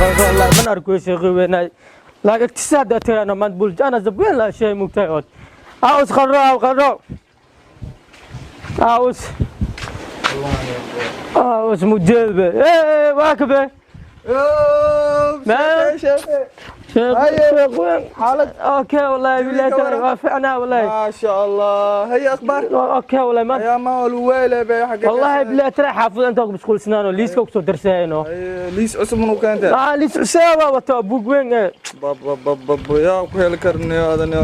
Wallahi man arko sheekhi weynay laakiin iktisaad atayana maanta buljana zabweyn la shay mugtay ood aws qarro aw qarro aws aws mujeed be ee waa ka be sheekh weyn. Xaalad? Okay, wallahi billahi taala waa fiicnaa wallahi. ما شاء الله، هي اخبار؟ Okay wallahi maanta. يا ما الويله بي حق. Wallahi billahi taala xaafad inta ku mashquulsanaano liiska ku soo darsayno. Liis cusub manu keentay? Ah, liis cusub waa wato buug weyn ee. Bab bab bab, yaa ku heli karnayo adan?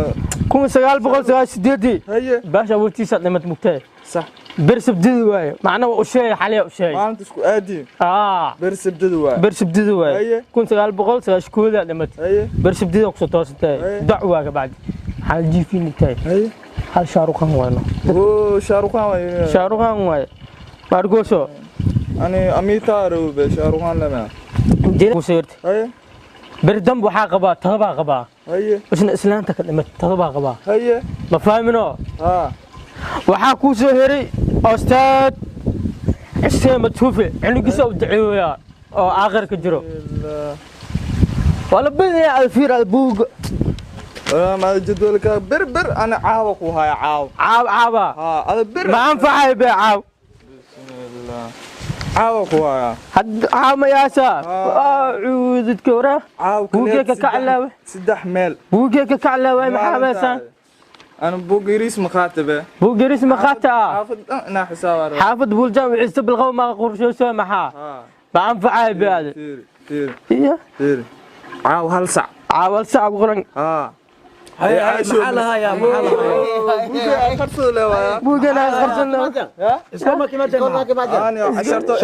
1998-dii. Haye. Baasha awoodtiisa dhimad mugtay. Sax. Ber sabdidi waaye, macna waa u sheegay, xaliya u sheegay. Maalinta isku aadi. Aa. Ber sabdada waay. Ber sabdidi waaye. Haye. 1991-daa dhimatay. Haye. Ber sabdida kusoo toosantay. Haye. Dac waa ka bacdi hal jiifi mugtay. Haye. Hal shaaruqan waayno. Oo Shaaruqan waay. Shaaruqan waaye maargooso. Ani Amita robe Shaaruqan lama. Kuseerti. Haye. Ber damb waxaa qabaa todobaa qabaa. Haye. Isna islaanta ka dhimatay todobaa qabaa. Haye. Ma fahmino? Ha. Waxaa kuu soo heray ustaad Xuseen Matuufe, cunugiisa u duceeyaa oo aakhirka jiro waa la badaya alfiir albuug. Ma jadwalka ber ber ana caawa ku haya caaw. Caaw caaba. Ha, ada ber. Ma anfacay be caaw. Bismillah, caawa ku haya. Had caaw ma yaasa cuududka wara. Caaw. Buugga ka kaclaawe. Saddex meel. Buugga ka kaclaawe maxaa meesaan? أنا بوغيريس مخاطبة. Buuggeris ma qaata. حافظ أنا حساب. Xaafad buuljaan wiciista bilqaw ma qorshooso maxaa ها. Ma anfacay be aade. فيري فيري. Iyo. فيري عاو هل سع. Caaw hal sac qoran. ها. Maxaa lahayaa, maxaa lahayaa? بوغي خرصوا له. Buuggana qarsan. أنا عشرته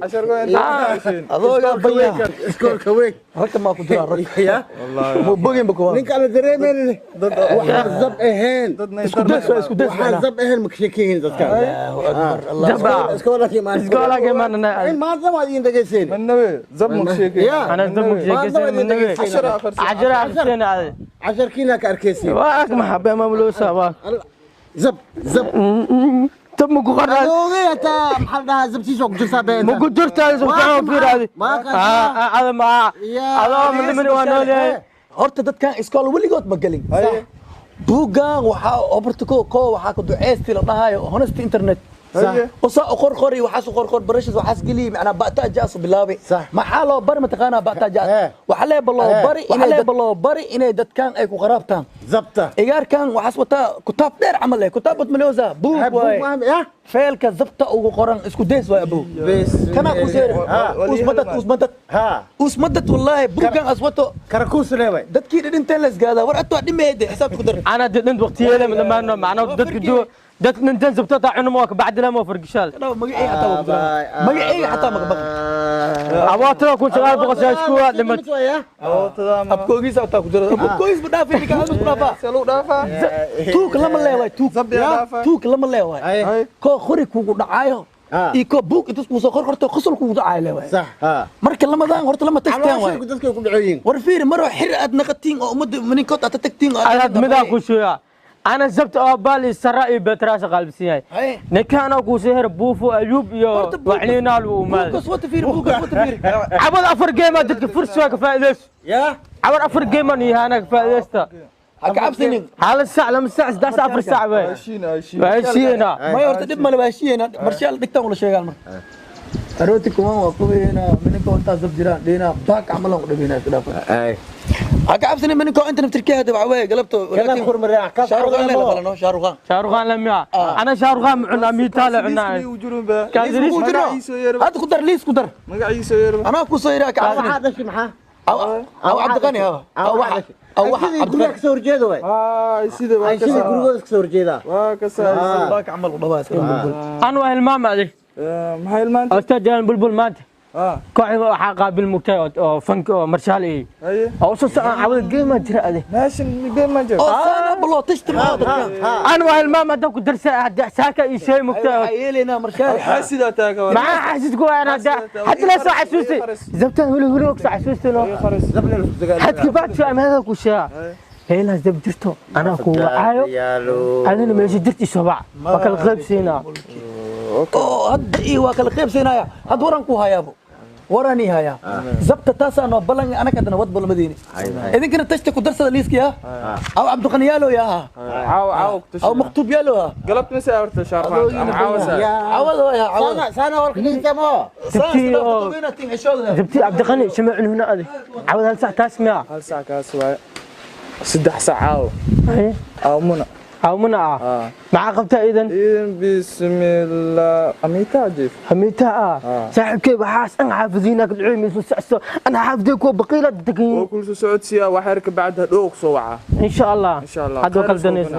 عشرته أنت عشرين. Adooga baya. Iskoolka weyn. Ragga maa ku jira rag? Ya. والله. Bogin ba kuwa. Ninka la dareemaynin waxaan zab ahayn. Isku days waa isku days. Waxaan zab ahayn ma ka sheekaynin dadka. Allahu akbar, Allah. Jabba. Iskoolka imaan. Iskoolka imaanana. In maanta waad idin dhegayseen. من نبي زب مكشيكي. Ya. أنا زب Maanta waad idin مكشيكي. dhegayseen. عشرة آخر. Cajara xuseen aade. Casharkiina ka arkaysiin. Waa maxaa maamuloosa waa. Zab zab. Tab ma ku qoran? Adoogay hataa maxaa la dhahaa zabtiisa ku jirtaa been. Ma ku jirtaa soo fiiraadi. Ma ka. Ah, ada ma. Ya. Adoo madamani waa nool yahay. Horta dadkan iskool weligood ma gelin. Buuggan waxaa obarta ko waxaa ku duceysti la dhahayo honesty internet. Haye. Usaa u qorqori, waxaas u qorqor barashas waxaas geliy, macnaa ba'ta jaasu bilaabay. Sax. Maxaa loo bari mataqaanaa ba'ta jaas? Eh. Waxaa leeba loo Eh. bari inay leeba loo bari inay dadkan ay ku qaraabtaan. Zabta. Igaarkan waxaas wataa kutaab dheer camal eh, kutaab badmaloosa buug waaye. Ya. Feelka zabta ugu qoran isku days waay abow. Kanaa ku seeri usmadad usmadad. Ha. Usmadad wallaahi buuggan as wato. Karakuus leeway. Dadkii dhidhinteen la isgaadaa war atoo dhimeede xisaabta ku dar. Ana dad waqtiyeele ma dhamaano macna dadka duu dadka nintan zabta taa cunmo ka bacdi lama fargishaal. Magacayga xataa waa ku jiraa, magacayga xataa maqbaq. Awaatada 1991 dhimat. Abkoogiisa xataa ku jira, abkoogiis ma dhaafay ninka aad ku dhaafaa. سلو دافع. Tuug lama leewaay tuug. زب يا دافع. Tuug lama leewaay. Koo qori kugu dhacaayo iyo koo buug intus kuusoo qorqorto qosol kugu dhacaayo leewaay. Sax. Ha. Marka lamadan horta lama tagtaan waay. Caloosha dadka ku dhacoyin. War fiiri maroo xir aad naqatiin oo ummadda ninkood aad tagtiin oo Aad midaa ku sheegaa ana zabta oo baali sara iyo betraasha qalbsiin yahay. Haye. Ninkaana ku soo her buufo ayub iyo Horta wacliinaal uu maal. Buuggaas wata fiiri, buuggaas wata fiiri. Cabad afar geema dadka fursi waa ka faa'iideyso. Ya. Cabad afar geema niyaana ka faa'iideysta. Ha ka cabsanin. Hal sac, lama sac, saddex sac, afar sac bay. عايشين عايشين. Waa heshiina. Maya horta dhib male, waa heshiiyeyna marshaal dhigtaan wala sheegaan marka arooti kuwan waa kuweena mininka intaas dab jiraan dhiina baak camal aan ku dhameynaa iska dhaafa. Ay. Ha ka cabsanin mininka inta naftirkeeda waxa weeye galabto. Kana khurmaraa ka. Shaaruqaan la qalano Shaaruqaan. Shaaruqaan lamiya ana Shaaruqaan ma cunaa miitaa la cunaa. وجرون بقى. Kaadiris. Ku jiro. Hadda ku dar, liis ku dar. magaciisa yeer. Anaa ku soo yiraa ka Maxaa cabsanin. dhashay maxaa? Aw Cabdiqani aw waxa aw waxa Cabdiqani Cabdiqani ka soo horjeedo way. هاي سيدي. Ay sidii gurigooda ka soo horjeedaa. واكسا. Baak camal u dhawaa iska bulbul. Ana waa hilmaama adig. maxay ilmaanta? Ustaad Jalan Bulbul maanta ها. Kooxda waxaa qaabil mugtay oo fank oo marshaal iyo هاي. Oo soo socon cawada geema jira adig. ماشي مين ما جاب. Oo saana baloo tashti ma dadkan. Ana waa hilmaama haddaan ku darsa hadda saaka iyo shay mugtay. Waxaa yeelaynaa marshaal. حاسد تاك. Maxaa xasuus ku ana hadda hadda la soo xasuustay zabtan weli weli og soo xasuustay no. Zabna la dagaal. Hadki baad soo amaada ku shaa heelaas dab jirto anaa ku wacaayo adina meesha jirti soo bac waa kala qaybsiinaa. Oo hadda iyo waa kala qaybsanaya, hadda waran ku hayaabo. Warani haya. Zabta taasa noo ballan anaka dana wad balmadiini. Idinkana tashta ku darsada liiska ya. Aw Cabdiqani yaalo ya. Caawa caawa ku Aw tashan. Maktuub yaalo ha. Galabta mise horta shaarmaan ama caawa saa. Cawada ya cawada. Sana sana warka dhigta mo. Sabtii oo zabtii Cabdiqani shama cununa adi. Cawad hal sac taas miya? 1 saac kaas waaye. 3 saac caawa. Aamuna. Aamuna ah. Maxaa qabtaa idan? Idan bismillah amiita jiif. Amiita ah. Saaxiibkay waxaas an xaafidiina ka ducay miis socso. Ana xaafiday kuwa baqiila degan. Oo kul soo socodsiya wax yar ka bacda dhow soo waca. Insha Allah. Insha Allah. Hadoo kala danaysa.